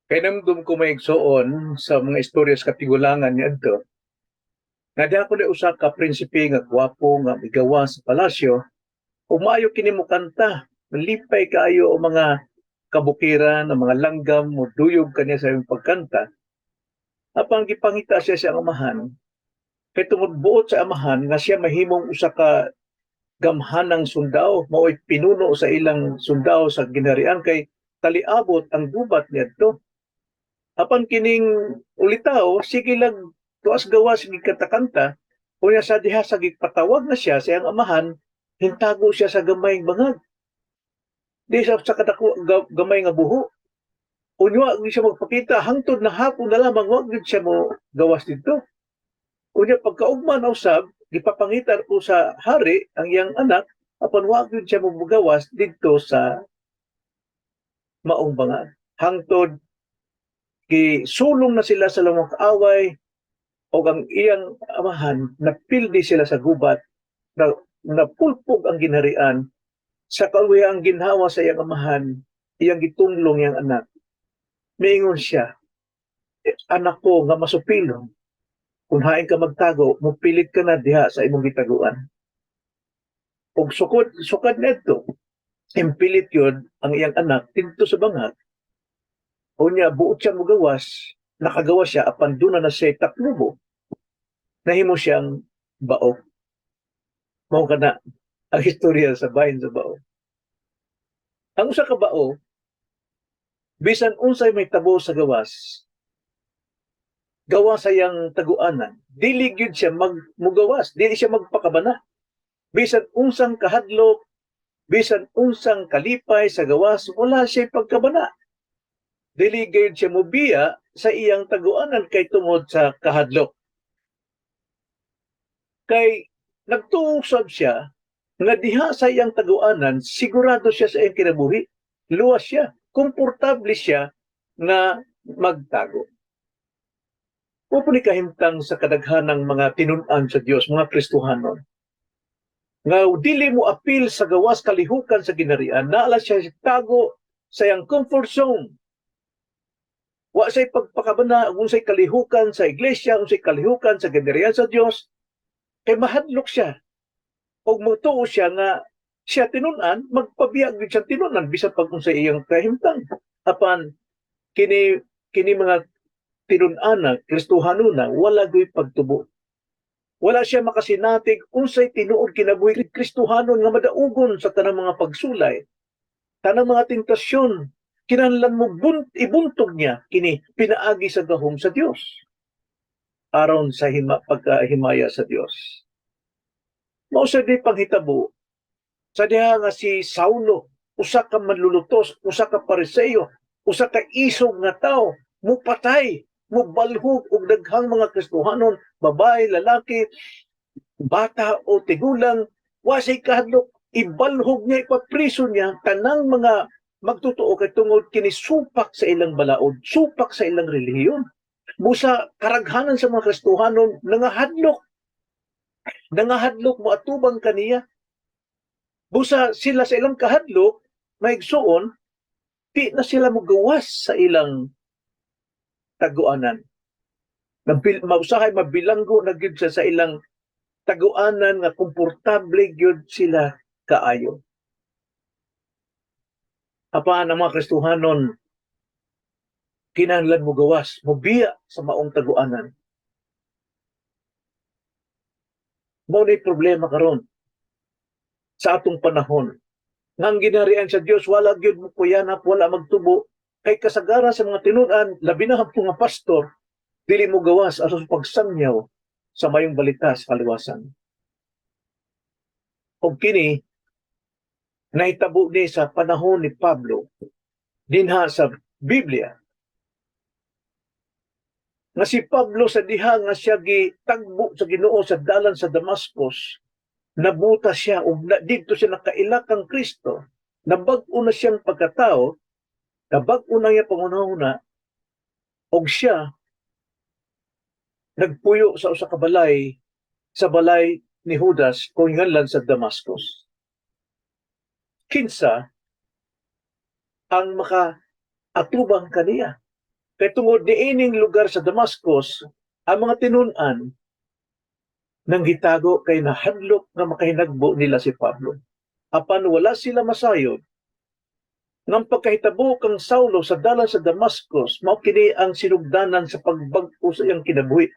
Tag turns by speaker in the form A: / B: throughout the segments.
A: Kay namdum ko, mga igsoon, sa mga istorya sa katigulangan niadto. Nga diha ko ni usa ka prinsipe nga gwapo nga migawa sa palasyo, ug maayo kini mo kanta, malipay kaayo ang mga kabukiran, ang mga langgam mo duyog kaniya sa iyang pagkanta. Apang gipangita siya sa amahan, kay tungod buot sa amahan nga siya mahimong usa ka gamhanang sundao, mao'y pinuno sa ilang sundao sa ginharian kay taliabot ang gubat niadto. Apan kining ulitaw, sige lang tuas gawas gikatakanta, unya sa diha sa gipatawag na siya sa iyang amahan, hintago siya sa gamay bangag. Di sa kadako gamay nga buho. Unya wa gyud siya magpakita hangtod na hapon na lamang, wa gyud siya mo gawas didto. Unya pagkaugma na usab, gipapangita po sa hari ang iyang anak, apan wa gyud siya mo gawas didto sa maong bangag. Hangtod gisulong na sila sa lamang kaaway o ang iyang amahan, napildi sila sa gubat na napulpog ang ginharian. Sa kaluya ang ginhawa sa iyang amahan, iyang gitunglong iyang anak. Miingon siya, "Eh, anak ko nga masupilon, kung hain ka magtago, mupilit ka na diha sa imong gitaguan." Ug sukod sukad nito, impilit yun ang iyang anak didto sa bangag. Unya buot siya mugawas, nakagawas siya, apan duna na siya taklubo. Nahimo siyang bao. Mao kana ang istorya sa bahin sa bao. Ang usa ka bao, bisan unsay may tabo sa gawas, gawas sa iyang taguanan, dili gyud siya magmugawas, dili siya magpakabana. Bisan unsang kahadlok, bisan unsang kalipay sa gawas, wala siya pagkabana. Dili gayud siya mobiya sa iyang taguanan kay tungod sa kahadlok. Kay nagtuo sab siya nga diha sa iyang taguanan, sigurado siya sa iyang kinabuhi. Luwas siya, komportable siya nga magtago. Mao ni kahimtang sa kadaghanang mga tinun-an sa Dios, mga Kristohanon, nga dili mo apil sa gawas kalihukan sa ginharian, naa siya tago sa iyang comfort zone. Wa siya'y pagpakabana unsay kalihukan sa iglesia, unsay kalihukan sa ginharian sa Dios, kay mahadlok siya. Og motuo siya nga siya tinun-an, magpabiya gyud siya tinun-an bisan pag unsay iyang kahimtang. Apan kini kini mga tinun-ana, Kristohanon, wala gyud pagtubo. Wala siya makasinatig unsay tinuod kinabuhi Kristohanon nga madaugon sa tanang mga pagsulay, tanang mga tentasyon. Kinahanglan mo ibuntog niya kini pinaagi sa gahom sa Dios, aron sa pagkahimaya sa Dios. Mao sa di panghitabo sa diha nga si Saulo, usa ka manlulutos, usa ka Pariseo, usa ka isog nga tawo, mupatay, mubalhog og daghang mga Kristohanon, babae, lalaki, bata o tigulang, wa siya'y kahadlok, ibalhog niya, ipapriso niya tanang mga magtotoo kay tungod kini supak sa ilang balaod, supak sa ilang relihiyon. Busa karaghanan sa mga Kristohanon nangahadlok. Nangahadlok mo atubang kaniya. Busa sila sa ilang kahadlok, maigsuon, di na sila mogawas sa ilang taguanan. Mausahay mabilanggo na gyud siya sa ilang taguanan nga komportable gyud sila kaayo. Apan ang mga Kristohanon, kinahanglan mo gawas, mobiya sa maong taguanan. Mao ni problema karon sa atong panahon. Nga ang ginharian sa Dios wala gyud mo kuyanap, wala magtubo kay kasagaran sa mga tinun-an, labi na ang mga pastor, dili mo gawas aron sa pagsangyaw sa mayong balita sa kaluwasan. Og kini nahitabo ni sa panahon ni Pablo dinha sa Biblia, nga si Pablo, sa diha nga siya gitagbo sa Ginoo sa dalan sa Damascus, nabuta siya ug didto siya nakaila kang Kristo, nabag-o na siyang pagkatao, nabag-o na niya panghunahuna, og siya nagpuyo sa usa ka balay, sa balay ni Judas kung nganlan sa Damascus. Kinsa ang maka atubang kaniya? Kay tungod niining lugar sa Damascus, ang mga tinun-an nang gitago kay nahadlok nga makahinagbo nila si Pablo. Apan wala sila masayod nang pagkahitabo kang Saulo sa dalan sa Damascus, mao kini ang sinugdanan sa pagbag-o sa iyang kinabuhi.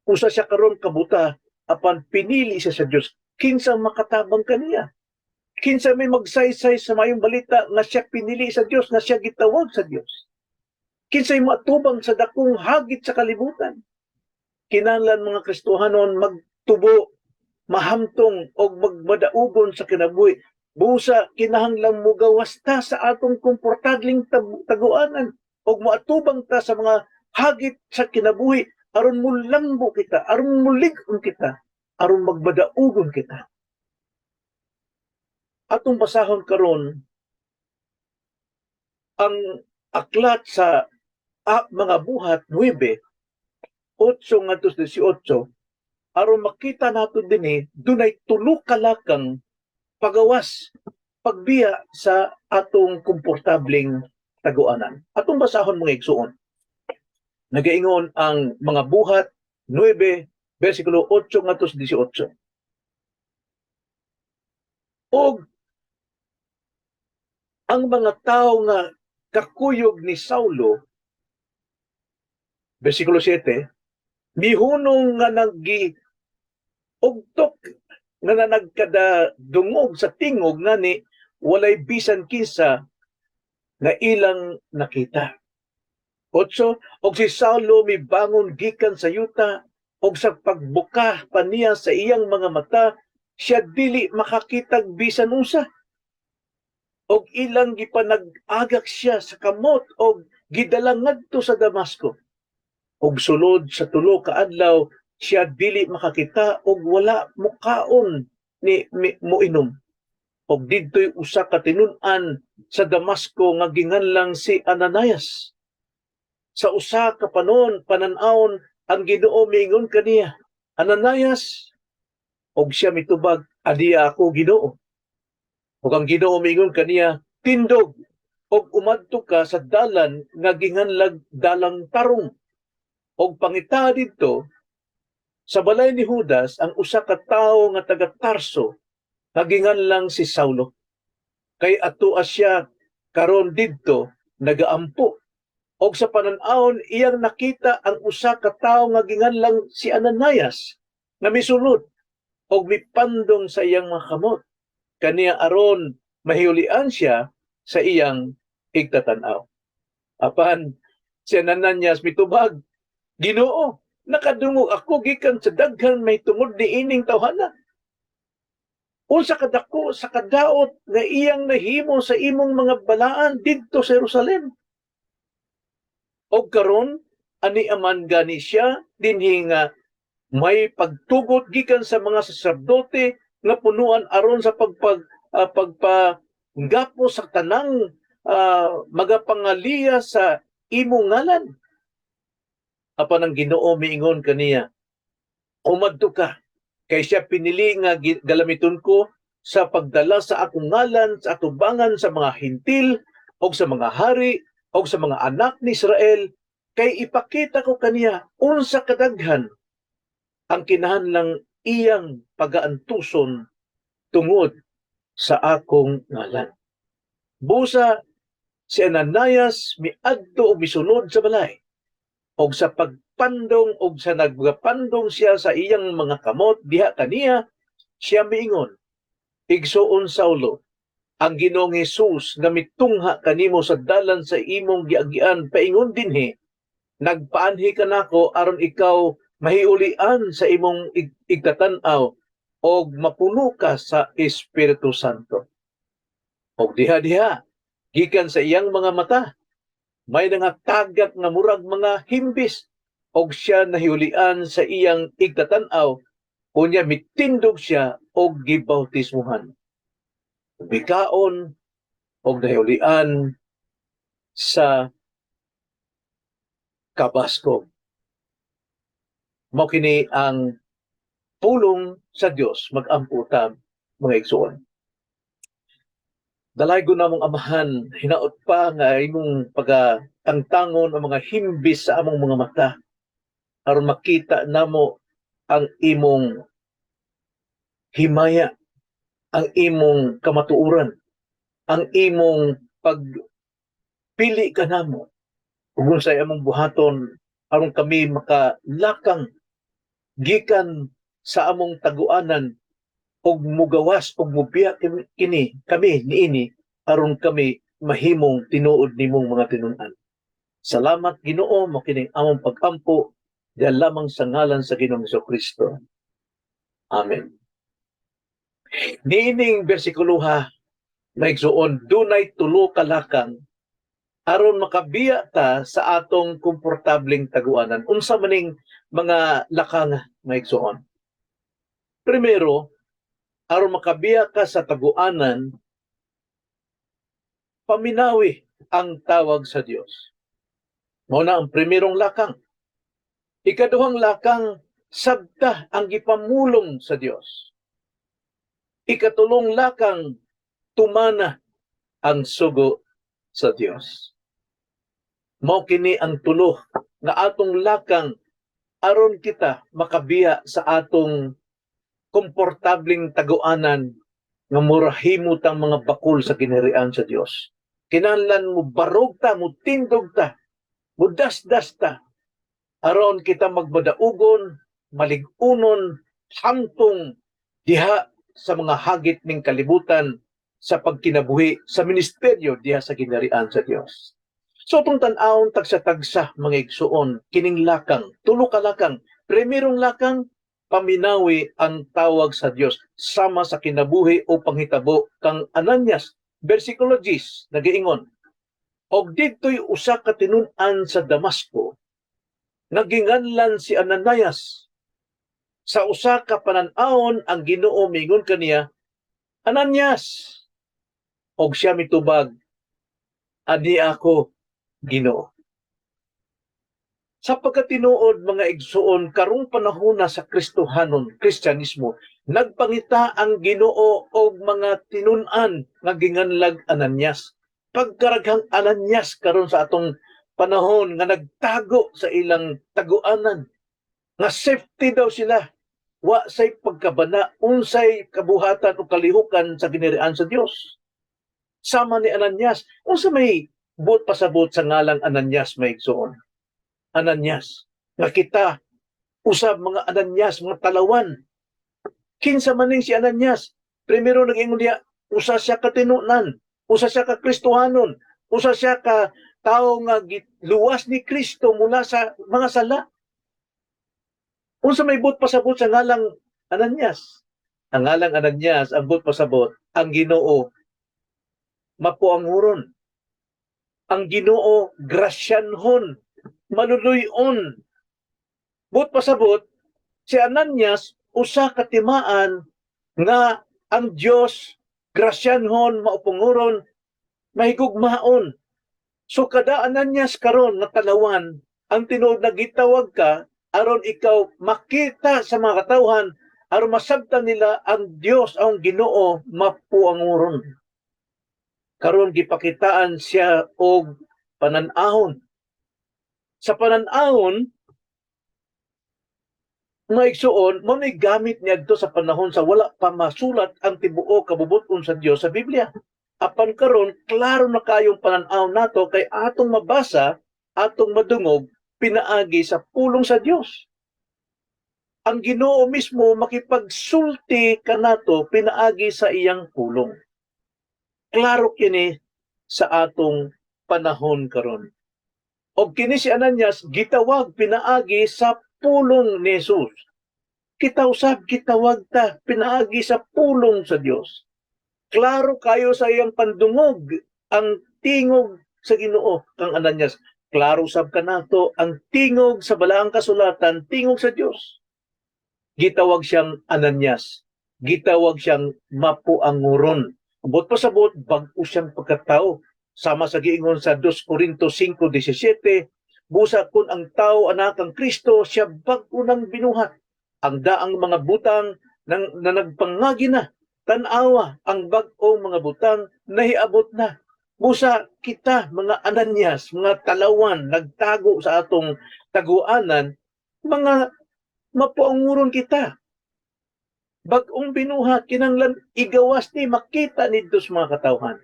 A: Usa siya karon kabuta, apan pinili siya sa Dios. Kinsa makatabang kaniya? Kinsa may magsaysay sa mayong balita nga siya pinili sa Dios, nga siya gitawag sa Dios? Kinsay moatubang sa dakong hagit sa kalibutan? Kinahanglan mga Kristohanon magtubo, mahamtong o magmadaugon sa kinabuhi. Busa kinahanglan mugawas ta sa atong komportableng taguanan ug moatubang ta sa mga hagit sa kinabuhi aron mulambo kita, aron mulig-on kita, aron magmadaugon kita. Atong basahon karon ang aklat sa Mga Buhat 9:8 ngadto sa 18 aron makita nato dinhi dunay tulo ka lakang pagawas, pagbiya sa atong komportableng taguanan. Atong basahon, mga igsuon. Nagaingon ang Mga Buhat 9 versikulo 8 ngadto sa 18. Og ang mga tao nga kakuyog ni Saulo, versikulo 7, mihunong nga nagi ugtok nga na nagkada dungog sa tingog, ngani walay bisan kinsa nga ilang nakita. 8, og si Saulo mibangon gikan sa yuta, og sa pagbuka pa niya sa iyang mga mata, siya dili makakitag bisan unsa. Og ilang gipanag-agak siya sa kamot og gidala ngadto sa Damasco. Og sulod sa 3 ka adlaw siya dili makakita og wala mukaon ni moinom. Og didto'y usa ka tinun-an sa Damasco nga ginganlang si Ananias. Sa usa ka panon panan-awon, ang Ginoo miingon kaniya, "Ananias." Og siya mitubag, "Adiya ako, Ginoo." Ug ang Ginoo miingon kaniya, "Tindog og umadto ka sa dalan nga ginganlag Dalang Tarong og pangita didto sa balay ni Judas ang usa ka tawo nga taga Tarso nga ginganlang si Saulo. Kay atoa siya karon didto nagaampo." Og sa panan-awon iyang nakita ang usa ka tawo nga ginganlang si Ananias nga misulod og mipandong sa iyang mga kamot kaniya aron mahiulian siya sa iyang igtatan-aw. Apan si Ananias mitubag, "Ginoo, nakadungog ako gikan sa daghan mahitungod niining tawhana. Unsa kadako sa kadaot nga iyang nahimo sa imong mga balaan didto sa Jerusalem. Og karon ani aman gani siya dinhi nga may pagtugot gikan sa mga saserdote nga punuan aron sa pagpanggapo sa tanang magapangaliya sa imong ngalan." Apan ang Ginoo miingon kaniya, "Umadto ka, kay siya pinili nga galamiton ko sa pagdala sa akong ngalan sa atubangan sa mga Hentil o sa mga hari o sa mga anak ni Israel, kay ipakita ko kaniya unsa kadaghan ang kinahanglang iyang pagaantuson tungod sa akong ngalan." Busa si Ananias miadto og misulod sa balay, og sa pagpandong og sa nagpandong siya sa iyang mga kamot diha kaniya, siya miingon, "Igsuon Saulo, ang Ginoong Hesus nga mitungha kanimo sa dalan sa imong giagian paingon dinhi, nagpaanhi kanako aron ikaw mahiulian sa imong igtatan-aw og mapuno ka sa Espiritu Santo." Og diha-diha, gikan sa iyang mga mata, may tagak nga murag mga himbis, og siya nahiulian sa iyang igtatan-aw. Unya mitindog siya og gibautismuhan. Mikaon og nahiulian sa kabaskog. Mao kini ang pulong sa Dios. Mag-ampo ta, mga igsuon. Dalaygon namong Amahan, hinaot pa nga imong pagka Tangtangon ang mga himbis sa among mga mata aron makita namo ang imong himaya, ang imong kamatuoran, ang imong pagpili kanamo ug unsay among buhaton aron kami makalakang gikan sa among taguanan ug mugawas ug mubiya kini kami niini aron kami mahimong tinuod nimong mga tinun-an. Salamat, Ginoo. Mao kining among pagampo diha lamang sa ngalan sa Ginoong Kristo. Amen. Niining bersikuloha, maigsuon, dunay tulo ka lakang aron makabiya ta sa atong komportableng taguanan. Unsa maning mga lakang, maigsuon? Primero, aron makabiya ka sa taguanan, paminawi ang tawag sa Dios. Mao na ang primerong lakang. Ikaduhang lakang, sabta ang gipamulong sa Dios. Ikatulong lakang, tumana ang sugo sa Dios. Mao kini ang tulo nga atong lakang aron kita makabiya sa atong komportableng taguanan nga murahimo tang mga bakul sa ginharian sa Dios. Kinahanglan mo barog ta, mo tindog ta, mudasdas ta aron kita magmadaugon, malig-unon hangtong diha sa mga hagit ning kalibutan sa pagkinabuhi sa ministeryo diha sa ginharian sa Dios. So atong tan-awon tagsa-tagsa, mga igsuon, kining lakang, tulo ka lakang. Primerong lakang, paminawi ang tawag sa Dios sama sa kinabuhi o panghitabo kang Ananias. Versikulo 10, nagiingon, "Og didto'y usa ka tinun-an sa Damasco nga ginganlan si Ananias. Sa usa ka panan-awon ang Ginoo miingon kaniya, 'Ananias!' Og siya mitubag, 'Ani ako, Ginoo.'" Sa pagkatinuod, mga igsuon, karong panahon na sa Kristohanon, Kristyanismo, nagpangita ang Ginoo og mga tinun-an nga ginganlag Ananias. Pagkaraghang Ananias karon sa atong panahon nga nagtago sa ilang taguanan, nga safety daw sila, wa say pagkabana unsay kabuhatan o kalihukan sa ginharian sa Dios. Sama ni Ananias. Unsa may buot pasabot sa ngalang Ananias, mga igsuon? Ananias. Nga kita usab mga Ananias, mga talawan. Kinsa man ning si Ananias? Primero, nag-ingon diya, usa siya ka tinunan, usa siya ka Kristohanon, usa siya ka tawo nga luwas ni Kristo mula sa mga sala. Unsa may buot pasabot sa ngalang Ananias? Ang ngalang Ananias, ang buot pasabot, ang Ginoo mapuanguron. Ang Ginoo grasyanhon, maluluyon. Buot pasabot, si Ananias usa ka timaan nga ang Dios grasyanhon, maupunguron, mahigugmaon. So kada Ananias karon nga talawan, ang tinuod na gitawag ka aron ikaw makita sa mga katawhan, aron masabtan nila ang Dios, ang Ginoo mapuanguron. Karon gipakitaan siya og panan-ahon. Sa panan-ahon, mga igsuon, mao ni gamit niadto sa panahon sa wala pa masulat ang tibuok kabubut-on sa Dios sa Biblia. Apan karon klaro na kayong panan-aw nato kay atong mabasa, atong madungog pinaagi sa pulong sa Dios. Ang Ginoo mismo makipagsulti kanato pinaagi sa iyang pulong. Klaro kini sa atong panahon karon. Og kini si Ananias gitawag pinaagi sa pulong ni Jesus. Kita usab gitawag ta pinaagi sa pulong sa Dios. Klaro kayo sa iyang pandungog ang tingog sa Ginoo kang Ananias. Klaro sab kanato ang tingog sa balaang kasulatan, tingog sa Dios. Gitawag siyang Ananias. Gitawag siyang mapuanguron. Buot pasabot, bag-o siyang pagkatao. Sama sa giingon sa 2 Corinto 5:17, "Busa kung ang tao anaa kang Kristo, siya bag-o nang binuhat. Ang daang mga butang nang, na nagpangagi na. Tan-awa, ang bag-ong mga butang nahiabot na." Busa kita mga Ananias, mga talawan, nagtago sa atong taguanan, mga mapuanguron kita. Bag-ong binuhat, kinanglan igawas ni makita nidto sa mga katawhan.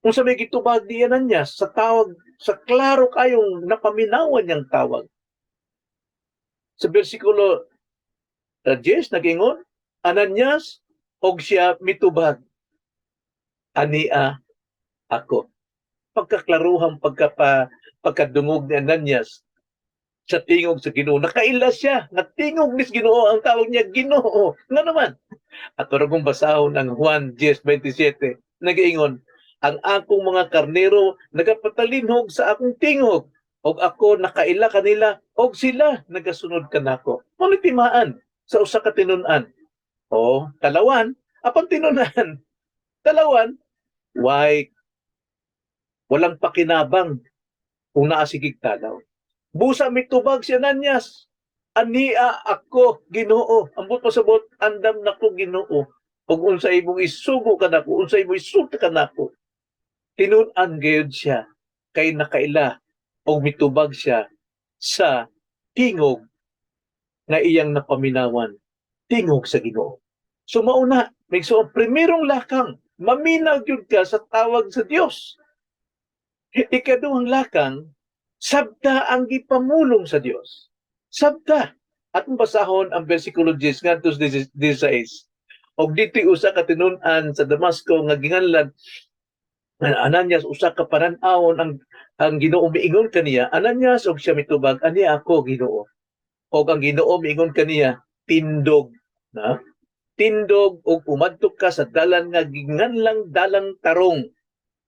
A: Kung sa may gitubag ni Ananias sa tawag, sa klaro kayong napaminawan niyang tawag. Sa bersikulo 10, nagingon, "Ananias," og siya mitubag, "Ania ako." Pagkaklaruhang pagkadungog ni Ananias sa tingog sa Ginoo. Nakaila siya nga tingog ni Ginoo, ang tawag niya Ginoo. Nga naman, ato ra kong basahon ang Juan 10:27, nagaingon, "Ang akong mga karnero nagapatalinhog sa akong tingog, og ako nakaila kanila, og sila nagasunod kanako." Mao timaan sa usa ka tinun-an. O talawan, apan tinun-an. Talawan, why walang pakinabang kung naa sigig talaw. Busa mitubag si Ananias, "Ania ako, Ginoo." Ambot pasabot, andam nako, Ginoo. Ug unsa imong isugo kanako, unsa imong isulti kanako. Tinun-an gayud siya kay nakaila og mitubag siya sa tingog nga iyang napaminawan, tingog sa Ginoo. So mauna, may so ang primerong lakang, maminaw gyud ka sa tawag sa Dios. Ikaduhang lakang, sabta ang gipamulong sa Dios. Sabta. Atong basahon ang bersikulo 10 ngadto sa 16. Og dito'y usa ka tinun-an sa Damasco nga ginganlan Ananias. Usa ka panan-awon ang Ginoo miingon kaniya, "Ananias," og siya mitubag, "Ania ako, Ginoo." Og ang Ginoo miingon kaniya, "Tindog na. Tindog og umadto ka sa dalan nga ginganlang Dalang Tarong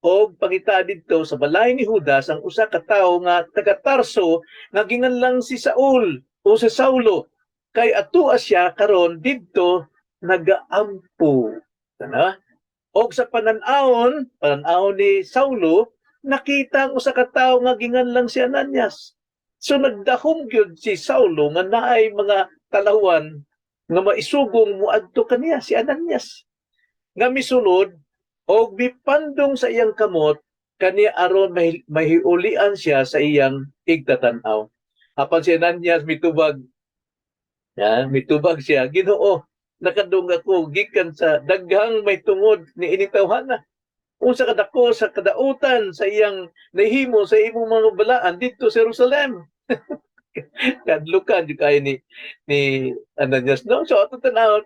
A: og pangita didto sa balay ni Judas ang usa ka tawo nga taga Tarso nga ginganlang si Saul o si Saulo, kay atua siya karon didto nagaampo." Kana? Og sa panan-awon ni Saulo, nakita ang usa ka tawo nga ginganlang si Ananias. So nagdahom gyud si Saulo nga naay mga talawan nga maisugong moadto kaniya, si Ananias. Nga misulod og mipandong sa iyang kamot kaniya aron mahiulian siya sa iyang igtatan-aw. Apan si Ananias mitubag, ya, mitubag siya, "Ginoo, nakadungog ako gikan sa daghang may tungod ni ining tawhana. Unsa kadako sa kadautan sa iyang nahimo sa imong mga balaan didto sa Jerusalem." Kadlukan jud kayo ni Ananias, no? So ato tan-awon,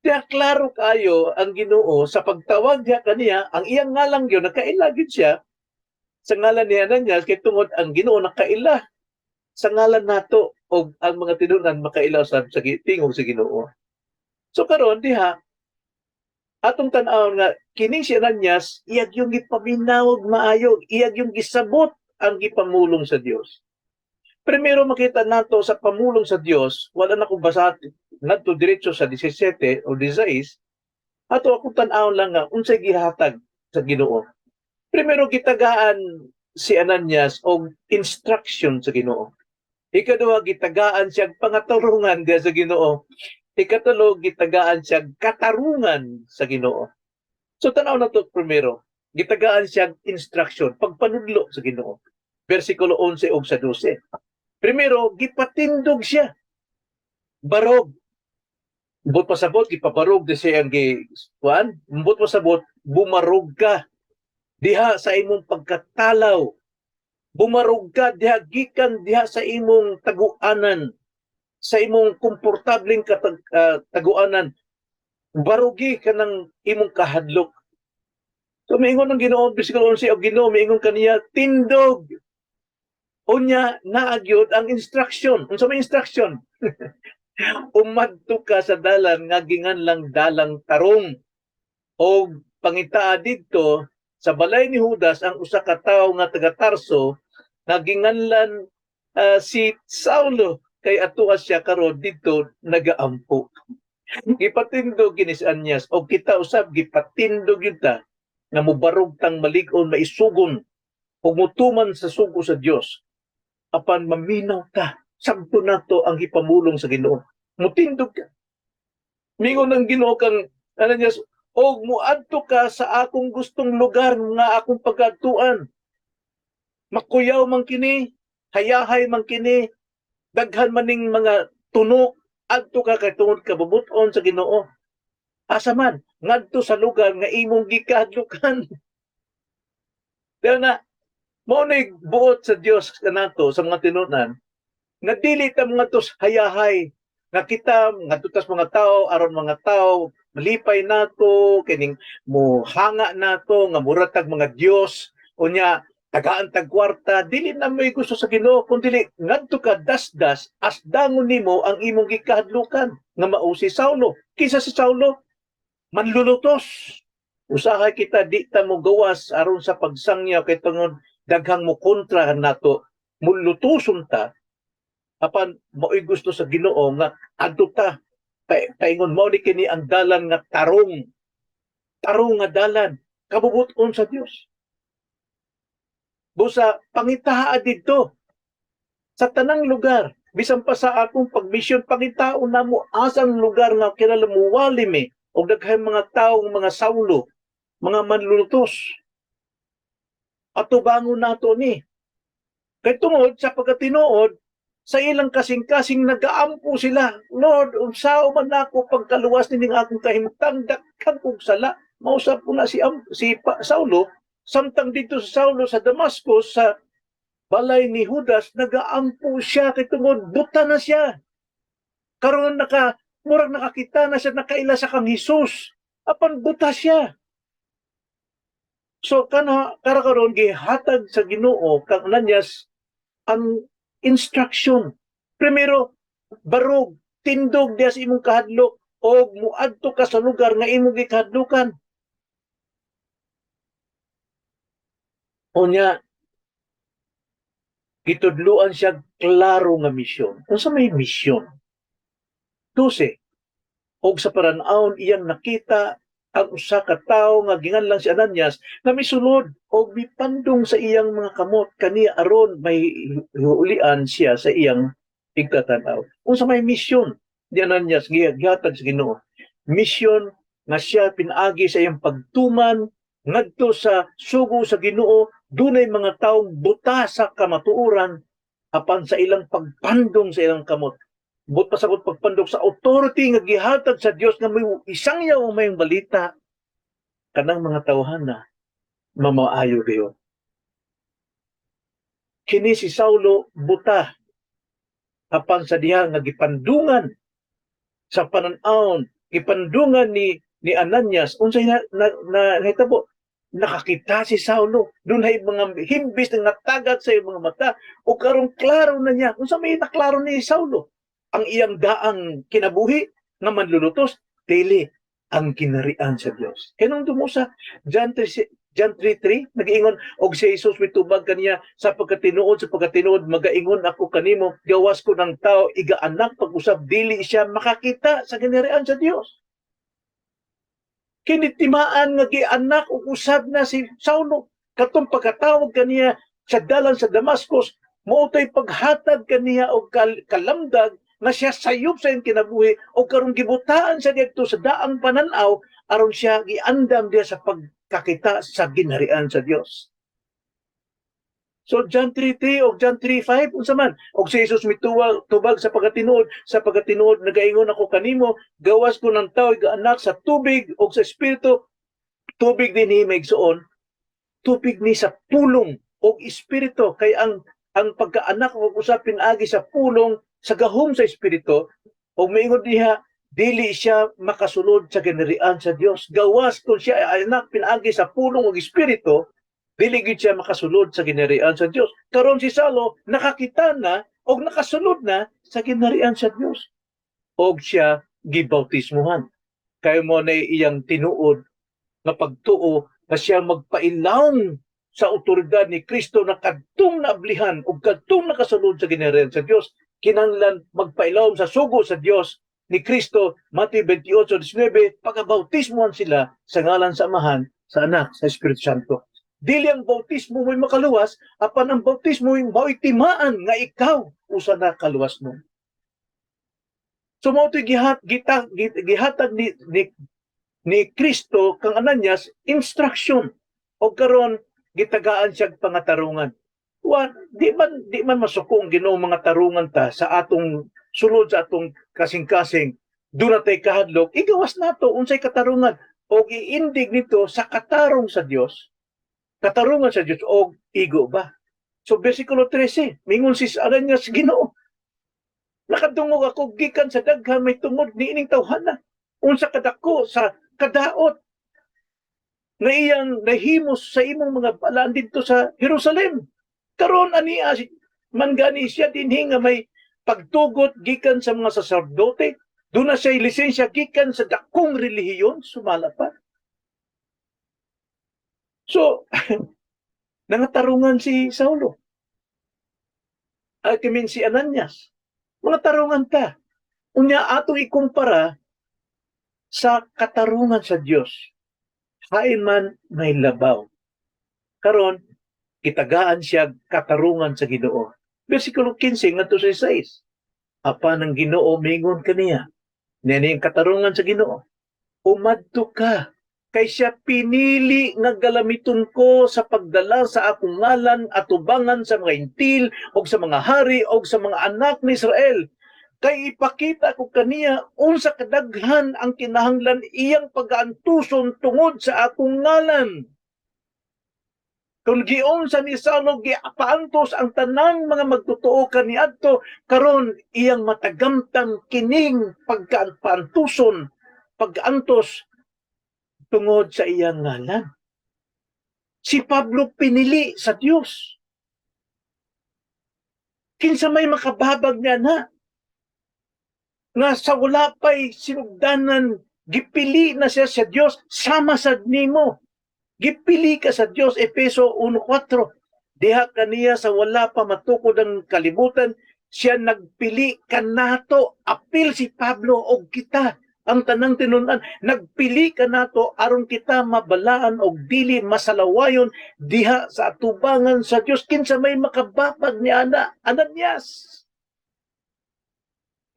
A: diya klaro kayo ang Ginoo sa pagtawag diha kaniya, ang iyang ngalan gyud, nakaila gyud siya sa ngalan ni Ananias kay tungod ang Ginoo nakaila sa ngalan nato og ang mga tinunan makaila sa tingog sa Ginoo. So karon diha atong tan-awon nga kining si Ananias iyag yung gipaminaw og maayo, iyag yung gisabot ang gipamulong sa Dios. Primero makita nato sa pamulong sa Dios, wala na kong basa ngadto diretso sa 17 o 16, ato akong tan-awon lang nga unsay gihatag sa Ginoo. Primero, gitagaan si Ananias og instruction sa Ginoo. Ikaduha, gitagaan siya pangatarungan diha sa Ginoo. Ikatulo, gitagaan siya katarungan sa Ginoo. So tanaw na to primero, gitagaan siya instruction, pagpanudlo sa Ginoo. Versikulo 11 ug sa 12. Primero, gipatindog siya. Barog. Ambot pasabot, gipabarog di siya ang gi kuan, ambot pasabot, bumarog ka diha sa imong pagkatalaw. Bumarog ka diha gikan diha sa imong taguanan, sa imong komportableng taguanan. Barugi ka ng imong kahadlok. So miingon ang Ginoo, bersikulo 11, og Ginoo miingon kaniya, "Tindog." Unya naa gyud ang instruction. Unsa may instruction? Umadto ka sa dalan nga ginganlang Dalang Tarong og pangitaa didto sa balay ni Judas ang usa ka tawo nga taga Tarso nga ginganlan si Saulo, kay atua siya karon didto nagaampo. Gipatindog kini si Ananias og kita usab gipatindog gyud ta nga mobarog tang malig-on, maisugon ug mutuman sa sugo sa Dios. Apan maminaw ta, sabto nato ang gipamulong sa Ginoo. Mutindog ka. Mingon ng Ginoo kang Ananias, Og muadto ka sa akong gustong lugar nga akong pagkadtuan. Makuyaw man kini, hayahay man kini, daghan maning mga tunok, adto ka kay tungod kabubut-on sa Ginoo. Asa man? Ngadto sa lugar nga imong gikahadlukan. Dahil na, mao ni buot sa Dios kanato sa mga tinunan nga dili ta mga tos hayahay nga kita ngadto tas mga tao aron mga tao malipay nato, kining muhanga nato nga mura tag mga Dios, unya tagaan tag kwarta. Dili na may gusto sa Ginoo, kun dili ngadto ka dasdas, asdangon nimo ang imong gikahadlukan nga mao si Saulo. Kinsa si Saulo? Manlulutos. Usahay kita di ta mo gawas aron sa pagsangyaw kay tungod daghang mo kontra nato, mulutuson ta, apan mao'y gusto sa Ginoo nga adto ta paingon mao ni kini ang dalan nga tarong, tarong nga dalan kabubut-on sa Dios. Busa pangitaa didto sa tanang lugar, bisan pa sa akong pagmisyon, pangitaon namo asang lugar nga kinahanglan muwali mi og daghang mga taong mga Saulo, mga manlulutos. Atubangon nato ni kay tungod sa pagkatinuod sa ilang kasing-kasing nagaampo sila, "Lord, unsaon man nako pagkaluwas nining akong kahimtang? Daghan kog sala." Mausap ko na si Saulo. Samtang dito sa Saulo sa Damascus, sa balay ni Judas, nagaampo siya kay tungod buta na siya. Karon murag nakakita na siya, nakaila sa kang Hesus, apan buta siya. So kana kara karon gihatag sa Ginoo kang Ananias ang instruction. Primero, barog, tindog diya sa imong kahadlok og muadto ka sa lugar nga imong gikahadlokan. Unya, gitudluan siya klaro nga misyon. Unsa may misyon? 12. Og sa paran-awon iyang nakita ang usa ka tawo nga ginganlan si Ananias nga misulod og mipandong sa iyang mga kamot kaniya aron may hulian siya sa iyang igtatan-aw. Unsa may misyon ni Ananias gihatag sa Ginoo? Misyon nga siya pinaagi sa iyang pagtuman ngadto sa sugo sa Ginoo, dunay mga taong buta sa kamatuoran, apan sa ilang pagpandong sa ilang kamot, but pasabot pagpandong sa authority nga gihatag sa Dios nga may isang yaw may balita, kanang mga tawhana mamaayo gayon. Kini si Saulo buta, apan sa diha nga gipandungan sa panan-awon, gipandungan ni Ananias, unsay na nahitabo? Nakakita si Saulo. Dunay mga himbis nga natagat sa iyang mga mata o karon klaro na niya. Unsa may naklaro ni Saulo? Ang iyang daang kinabuhi nga manlulutos? Dili, ang kinarian sa Dios. Kay nung dumusa John 3, John 3:3, nag-ingon og si Jesus mitubag kaniya, Sa pagkatinuod magaingon ako kanimo, gawas kon ang tao igaanak pag-usab, dili siya makakita sa ginarian sa Dios." Kini timaan nga gianak og usab na si Saulo katong pagkatawag kaniya sa dalan sa Damascus, mao to'y paghatag kaniya og kalamdag nga siya sayop sa iyang kinabuhi o karon gibutaan siya didto sa daang pananaw aron siya giandam diya sa pagkakita sa ginharian sa Dios. So John 3:3 o John 3:5, unsa man? Og si Jesus mituwag tubag, Sa pagkatinuod nagaingon ako kanimo, gawas kon ang tao anak sa tubig og sa espiritu." Tubig dinhi, mga igsoon, tubig ni sa pulong og espiritu, kay ang pagkaanak og usab pinaagi sa pulong, sa gahom sa espiritu. Og maingon diha, dili siya makasulod sa ginharian sa Dios. Gawas kung siya ay anak pinaagi sa pulong ug espiritu, dili gid siya makasulod sa ginharian sa Dios. Karon si Saulo nakakita na og nakasulod na sa ginharian sa Dios og siya gibautismuhan. Kay mao na iyang tinuod nga pagtuo nga siya magpailawom sa otoridad ni Kristo na kadtong naablihan ug kadtong nakasulod sa ginharian sa Dios, kinahanglan magpailawom sa sugo sa Dios ni Kristo, Mateo 28:19, pagabautismuhan sila sa ngalan sa Amahan, sa Anak, sa Espiritu Santo. Dili ang bautismo mo'y makaluwas, apan ang bautismo mo'y mao'y timaan nga ikaw usa na kaluwas mo. So mao to'y gihatag ni ni Kristo kang Ananias instruction o karon gitagaan siya pangatarungan. Wa di man masuko ang Ginoo mga tarungan ta sa atong sulod, sa atong kasing-kasing. Doon na tay kahadlok, igawas nato unsay katarungan o iindig nito sa katarong sa Dios, katarungan sa Dios o igo ba. So versikulo 13, mingon si Ananias, "Ginoo, nakadungog ako gikan sa daghan may tungod niining tawhana unsa kadako sa kadaot nga iyang nahimos sa imong mga balaan didto sa Jerusalem. Karon ania man gani siya dinhi nga may pagtugot gikan sa mga saserdote, doon na siya lisensya gikan sa dakong relihiyon, sumala pa." So, nangatarungan si Saulo. Ay, kimin si Ananias. Mga tarungan ta. Unya atong ikumpara sa katarungan sa Dios. Hain man may labaw. Karon, kitagaan siya katarungan sa Ginoo. Versikulo 15 ngadto sa 6. Apan ang Ginoo mingon kaniya. Niya ang katarungan sa Ginoo. "Umadto ka kay siya pinili nga galamiton ko sa pagdala sa akong ngalan atubangan sa mga Hentil og sa mga hari og sa mga anak ni Israel, kay ipakita ko kaniya unsa kadaghan ang kinahanglan iyang pagaantuson tungod sa akong ngalan." Kung giunsa ni Saulo gipaantos ang tanang mga magtotoo kaniadto, karon iyang matagamtan kining pagkaantuson, pag-antos tungod sa iyang ngalan. Si Pablo pinili sa Dios. Kinsa may makababag niya na? Nga sa wala pa'y sinugdanan, gipili na siya sa Dios sama sa nimo. Gipili ka sa Dios, Efeso 1:4. Diha kaniya sa wala pa matukod ang kalibutan, siya nagpili kanato. Apil si Pablo og kita ang tanang tinun-an, nagpili kanato aron kita mabalaan og dili masalawayon diha sa atubangan sa Dios. Kinsa may makababag ni ana, Ananias?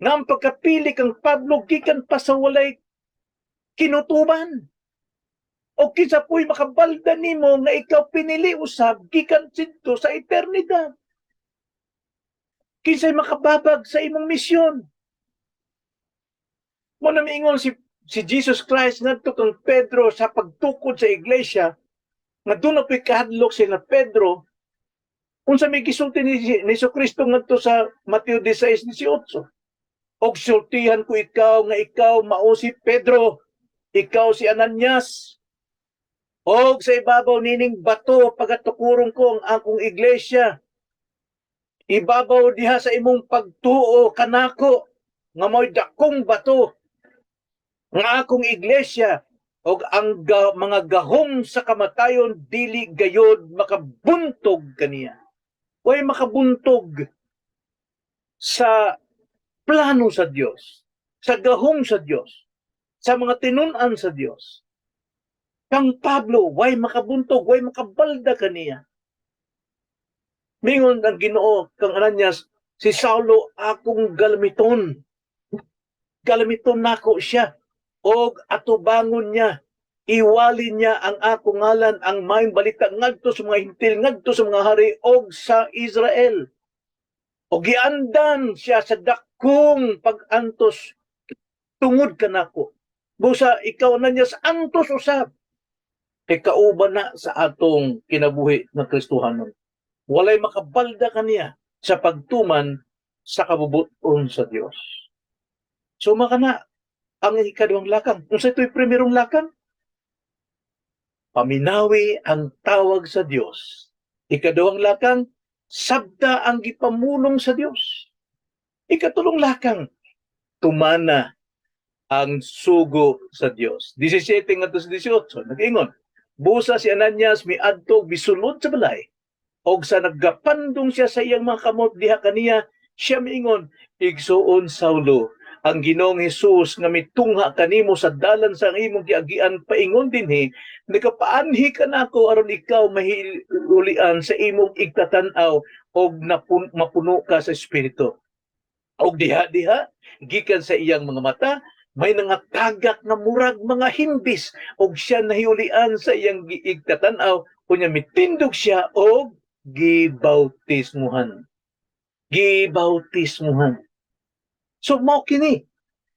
A: Nga ang pagkapili kang Pablo gikan pa sa walay kinutuban. O kinsa po'y makabalda nimo nga ikaw pinili usab gikan sidto sa eternidad? Kinsay makababag sa imong misyon? Mo na miingon si Jesus Christ ngadto kang Pedro sa pagtukod sa iglesia, nga doon na po'y kahadlok si na Pedro. Unsa may gisulti ni Kristo ngadto sa Mateo 16:18? "Og sultihan ko ikaw nga ikaw mao si Pedro, ikaw si Ananias. Og sa ibabaw nining bato pagatukuron ko ang akong iglesia. Ibabaw diha sa imong pagtuo kanako nga mo'y dakong bato nga akong iglesia, og ang mga gahom sa kamatayon dili gayod makabuntog kaniya." Way makabuntog sa plano sa Dios, sa gahom sa Dios, sa mga tinun-an sa Dios. Kang Pablo, way makabuntog, way makabalda kaniya. Mingon ang Ginoo kang Ananias, "Si Saulo akong galamiton. Galamiton nako siya og atubangon niya. Iwali niya ang akong ngalan, ang maayong balita ngadto sa mga Hentil, ngadto sa mga hari og sa Israel. Og giandan siya sa dakong pag-antos tungod kanako." Busa ikaw na niya sa antos usab. Kay kauban na sa atong kinabuhi nga Kristohanon. Walay makabalda kaniya sa pagtuman sa kabubuton sa Dios. So makana ang ikaduhang lakang. Kung sa ito'y primerong lakang, paminawi ang tawag sa Dios. Ikaduhang lakang, sabta ang gipamulong sa Dios. Ikatulong lakang, tumana ang sugo sa Dios. 17 ngadto sa 18, nag-ingon, "Busa si Ananias miadto misulod sa balay, og sa naggapandong siya sa iyang mga kamot diha kaniya, siya miingon, 'Igsuon Saulo, ang Ginoong Hesus nga mitungha kanimo sa dalan sa imong giagian paingon dinhi, nagapaanhi kanako aron ikaw mahiulian sa imong igtatan-aw og mapuno ka sa Espiritu.' Og diha-diha gikan sa iyang mga mata May nangatagak nga murag mga himbis og siya nahiulian sa iyang giigtatan-aw. Unya mitindog siya og gibautismuhan. Gibautismuhan. So mao kini.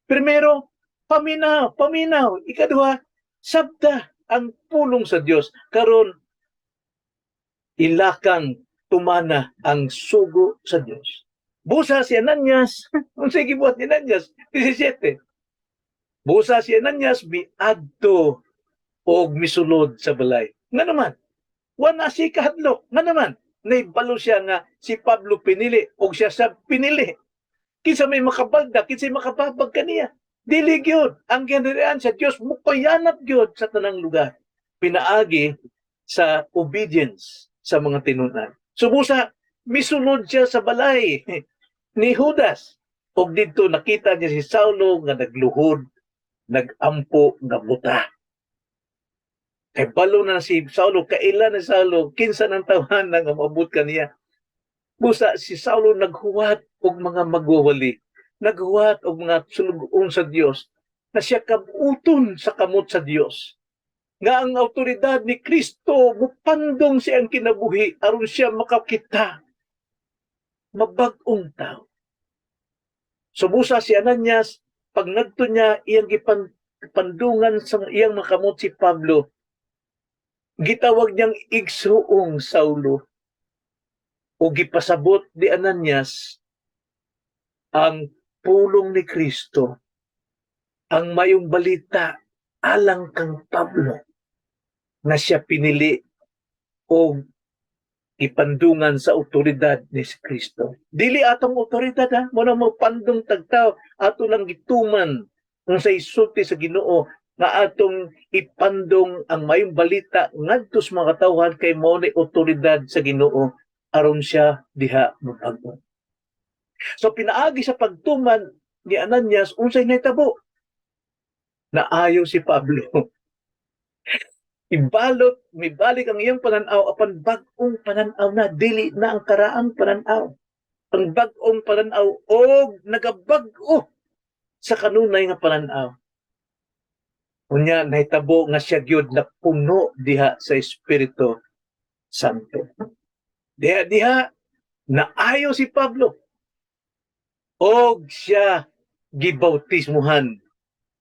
A: Primero, paminaw, paminaw. Ikaduha, sabta ang pulong sa Dios. Karon, ilakang, tumana ang sugo sa Dios. Busa si Ananias, unsay gibuhat ni Ananias? 17. Busa si Ananias miadto og misulod sa balay. Nga naman, wala si kahadlok. Nga naman, naibalo siya nga si Pablo pinili og siya sa pinili. Kinsa may makabalda, kinsa may makababag kaniya? Dili gyud ang ginharian sa Dios mukayanap gyud sa tanang lugar. Pinaagi sa obedience sa mga tinunan. So busa misulod siya sa balay ni Judas. Og didto nakita niya si Saulo nga nagluhod, nagampo nga buta. Kay balo na si Saulo, kaila na si Saulo, kinsa nang tawhan nga moabot kaniya. Busa si Saulo naghuwat og mga magwawali, naghuwat og mga sulugoon sa Dios, na siya kabuton sa kamot sa Dios. Nga ang autoridad ni Kristo mupandong siyang kinabuhi aron siya makakita mabag-ong tao. So busa si Ananias, pag ngadto niya, iyang gipandungan sa iyang makamot si Pablo. Gitawag niyang igsuong Saulo o gipasabot ni Ananias ang pulong ni Kristo, ang mayong balita alang kang Pablo na siya pinili o ipandungan sa otoridad ni Kristo. Dili atong otoridad ha, mo na magpandong tagtao, ato lang gituman kung sa isulti sa Ginoo nga atong ipandong ang mayong balita ngadto sa mga katawhan kay mao ni otoridad sa Ginoo aron siya diha mabag-o. So pinaagi sa pagtuman ni Ananias, unsay nahitabo? Naayo si Pablo. Ibalot, mibalik ang iyang pananaw apan bag-ong pananaw na, dili na ang karaang pananaw. Ang bag-ong pananaw og nagabag-o sa kanunay nga pananaw. Unya nahitabo nga siya gyud na puno diha sa Espiritu Santo. Diha diha naayo si Pablo og siya gibautismuhan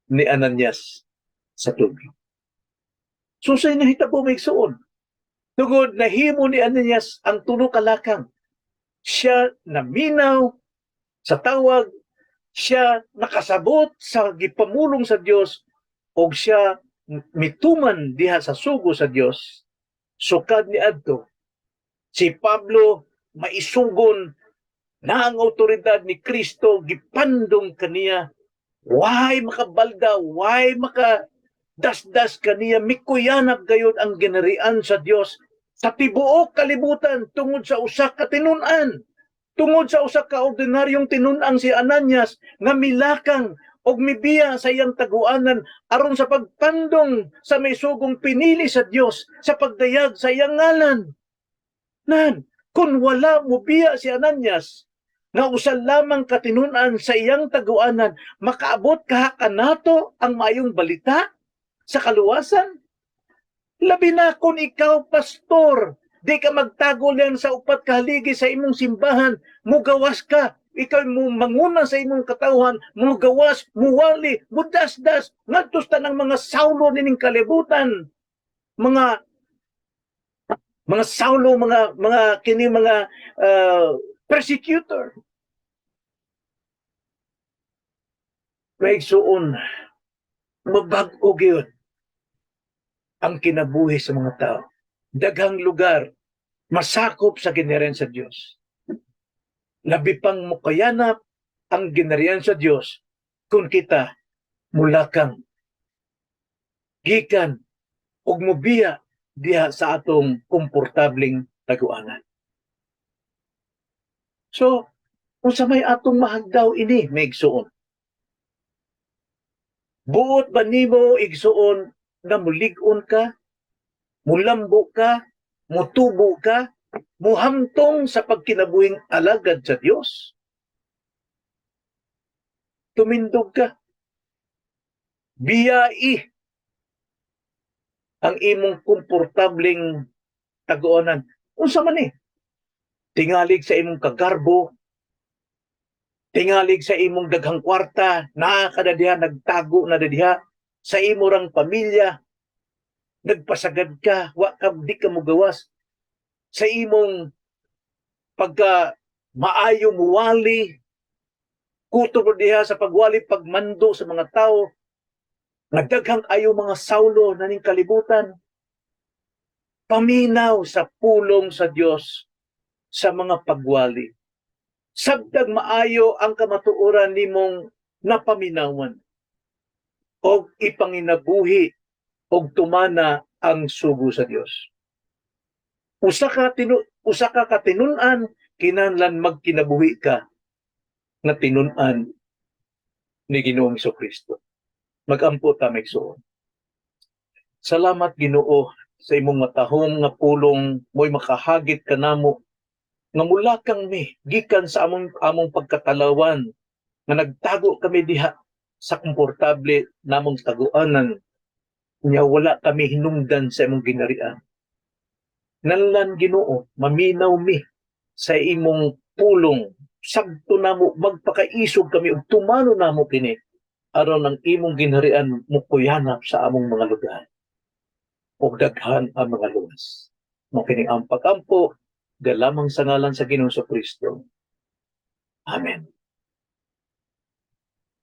A: ni Ananias sa tubig. So unsay nahitabo, mga igsuon? Tungod nahimo ni Ananias ang tulo ka lakang. Siya naminaw sa tawag, siya nakasabot sa gipamulong sa Dios og siya mituman diha sa sugo sa Dios. Sukad ni adto, si Pablo maisugon na ang autoridad ni Kristo gipandong kaniya, why makabalda, why maka dasdas kaniya, mikuyanap gayud ang ginarian sa Dios sa tibuok kalibutan tungod sa usa ka tinun-an, tungod sa usa ka ordinaryong tinun-ang si Ananias nga milakang og mibiya sa iyang taguanan aron sa pagpandong sa may sugong pinili sa Dios sa pagdayag sa iyang ngalan. Nan, kung wala mobiya si Ananias nga usa lamang katinun-an sa iyang taguanan, makaabot kaha kanato ang maayong balita sa kaluwasan? Labi na kung ikaw pastor, di ka magtago yan sa upat kahaligi sa imong simbahan, mugawas ka, ikaw mo manguna sa imong katawhan, mugawas, muwali, mudasdas, ngadto sa tanang mga Saulo nining kalibutan, mga Saulo, mga kini mga persecutor. Mga igsuon, mabag-o gyud ang kinabuhi sa mga tao. Daghang lugar masakop sa ginharian sa Dios. Labi pang mukayanap ang ginharian sa Dios kung kita mulakang gikan og mobiya diha sa atong komportableng taguanan. So, unsa may atong mahagdaw ini, mga igsuon? Buot ba nimo, igsuon, nga mulig-on ka, mulambo ka, mutubo ka, muhamtong sa pagkinabuhing alagad sa Dios? Tumindog ka. Biyai ang imong komportableng taguonan. Unsa man ni? Tingalig sa imong kagarbo, tingalig sa imong daghang kwarta, naa ka na diha, nagtago na diha, sa imo rang pamilya, nagpasagad ka, wa ka, di ka mugawas, sa imong pagka maayo muwali, kutob diha sa pagwali, pagmando sa mga tao, nga daghang ayo mga Saulo na ning kalibutan. Paminaw sa pulong sa Dios sa mga pagwali. Sabtag maayo ang kamatuoran nimong napaminawan og ipanginabuhi og tumana ang sugo sa Dios. Usa ka katinun-an, kinahanglan magkinabuhi ka nga tinun-an ni Ginoong Kristo. Magampo ta, mga igsoon. Salamat, Ginoo, sa imong matahom nga pulong mo'y makahagit kanamo nga mulakang mi gikan sa among pagkatalawan nga nagtago kami diha sa komportable namong taguanan nya wala kami hinungdan sa imong ginharian. Nanlan, Ginoo, maminaw mi sa imong pulong. Sagto namo magpakaisog kami ug tumano namo kini aron ang imong ginharian mukuyanap sa among mga lugar ug daghan ang mga luwas. Mao kini ang pagampo lamang sa ngalan sa Ginoong Kristo. Amen.